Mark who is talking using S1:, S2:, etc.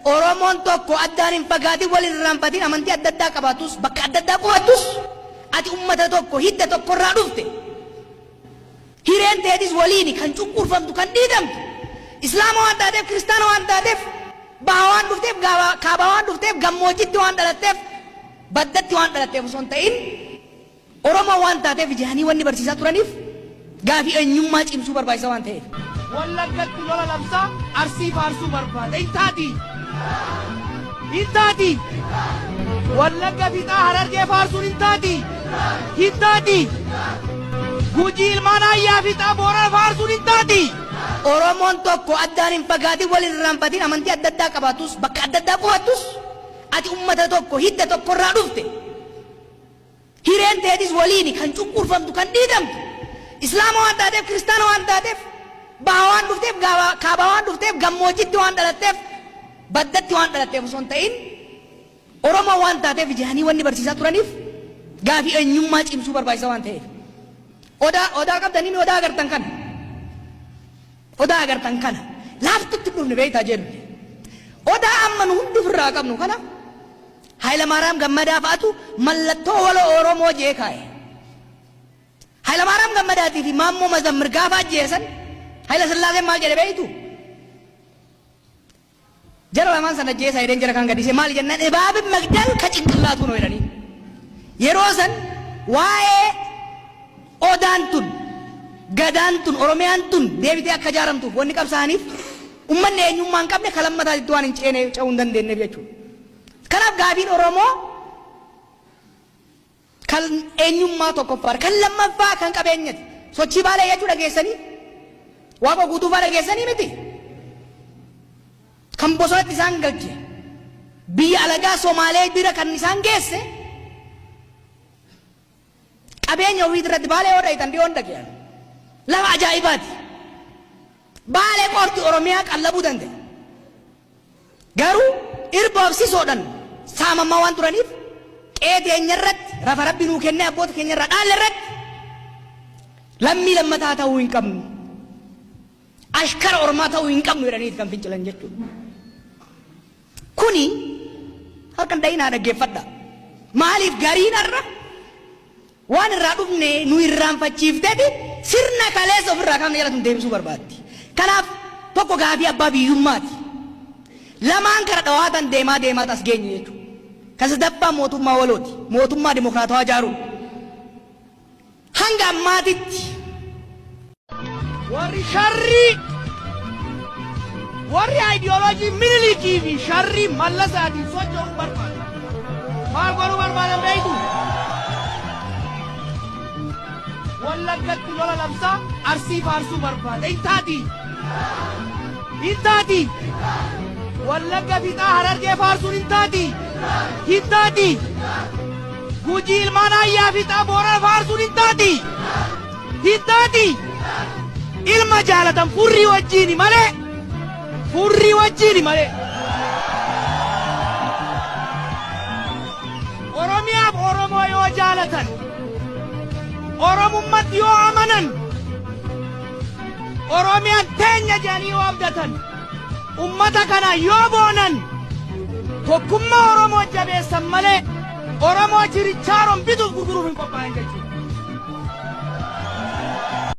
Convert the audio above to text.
S1: Oromoon tokko addaan hin fagaatin, wal hin irraanfatin, amantii adda addaa qabaatus, bakka adda addaa qubattus, ati ummata tokko, hidda tokkorraa dhufte. Hireen teetis waliini kan cunqurfamtu, kan dhiitamtu. Islaama waan taateef, kiristaana waan taateef, baha waan dhufteef, kaaba waan dhufteef, gammoojjitti waan dhalatteef, baddatti waan dhalatteef osoo hin ta'in, Oromoo waan taateef jedhanii wanni barsiisaa turaniif gaafii eenyummaa cimsuu barbaachisa waan ta'eef.
S2: Wallaggatti lola labsaa Arsii faarsuu barbaada. Hin taati! Hin taati! Wallagga fixaa Harargee faarsuun hin taati! Hin taati! Gujii ilmaan Aayyaa fixaa Boorana faarsuun hin taati!
S1: Oromoon tokko addaan hin fagaatin, wal hin irraanfatin, amantii adda addaa qabaatus, bakka adda addaa qubattus, ati ummata tokko, hidda tokkorraa dhufte. Hireen teetis waliini kan cunqurfamtu, kan dhiitamtu. Islaama waan taateef, kiristaana waan taateef, baha waan dhufteef, kaaba waan dhufteef, gammoojjitti waan dhalatteef, baddatti waan dhalatteef osoo hin ta'in, Oromoo waan taateef jedhanii wanni barsiisaa turaniif gaafii eenyummaa cimsuu barbaachisa waan ta'eef. Odaa, odaa qabdanii odaa agartan kana. Odaa agartan kana. Laaftutti hin dhufne beektaa jedhu. Odaa amma nu hundi ofirraa qabnu kana Hayilamaaraam Gammadaa fa'atu mallattoo waloo Oromoo jee kaa'e. Hayilamaaraam Gammadaatii fi Maammoo Mazammir gaafa ajjeesan Hayila Sillaaseen maal jedhe beektu? Jara lamaan sana ajjeesaa jedheen jara kaan gadhiise. Maali jennaan, እባብን መግደል ከጭንቅላቱ ነው jedhanii. Yeroo san waa'ee odaan tun, gadaan tun, Oromiyaan tun deebitee akka ijaaramtuuf wanni qabsaa'aniif ummanni eenyummaa hin qabne kan lammataatitti waan hin ceene, ce'uu hin dandeenyeef jechuudha. Kanaaf gaafiin Oromoo kan eenyummaa tokkoffaadha. Kan lammaffaa kan qabeenyati. Sochii Baalee jechuu dhageessanii? Waaqoo Guutuufaa dhageessanii miti? Kan bosonatti isaan galche, biyya alagaa Somaalee bira kan isaan geesse, qabeenya ofii irratti. Baalee yoo dhayitan dhiyoon dhage'an. Lafa ajaa'ibaati. Baalee qoorti Oromiyaa qallabuu danda'e. Garuu irboof sisoodhan saamamaa waan turaniif, qe'ee teenya irratti, rafa Rabbi nuu kennee abboota keenya irraa dhaalle irratti lammii lammataa ta'uu hin qabnu. Ashkara ormaa ta'uu hin qabnu jedhaniiti kan fincilan jechuudha. Kuni harkan dhayinaa dhaggeeffadha. Maaliif gariin har'a waan irraa dhufne nu irraanfachiifteeti sirna kaleessa ofirraa kaafne jalatti nu deebisuu barbaaddi. Kanaaf tokko gaafii abbaa biyyummaati. Lamaan kara dhawaatan deemaa deemaa as geenye jechuudha. Kan sadaffaa mootummaa walooti. Mootummaa dimokiraatawaa ijaaruudha. Hanga ammaatitti
S2: Warri sharrii, warri ayidiyooloojii Minilikii fi sharrii Mallasaatiin socho'uu barbaadu. Maal godhuu barbaadan beektu? Wallaggatti lola labsaa Arsii faarsuu barbaada. Hin taati! Hin taati! Wallagga fixaa Harargee faarsuun hin taati! Hin taati! Gujii ilmaan Aayyaa fixaa Boorana faarsuun hin taati! Hin taati! Ilma jaalatan furrii wajjiini malee! Furrii wajjiini malee! Oromiyaaf Oromoo yoo jaalatan, Oromummatti yoo amanan, Oromiyaan teenya jedhanii yoo abdatan, ummata kana yoo boonan, tokkummaa Oromoo jabeessan malee Oromoo chirichaaroon bituuf gurguruuf hin qophaa'in jechuudha.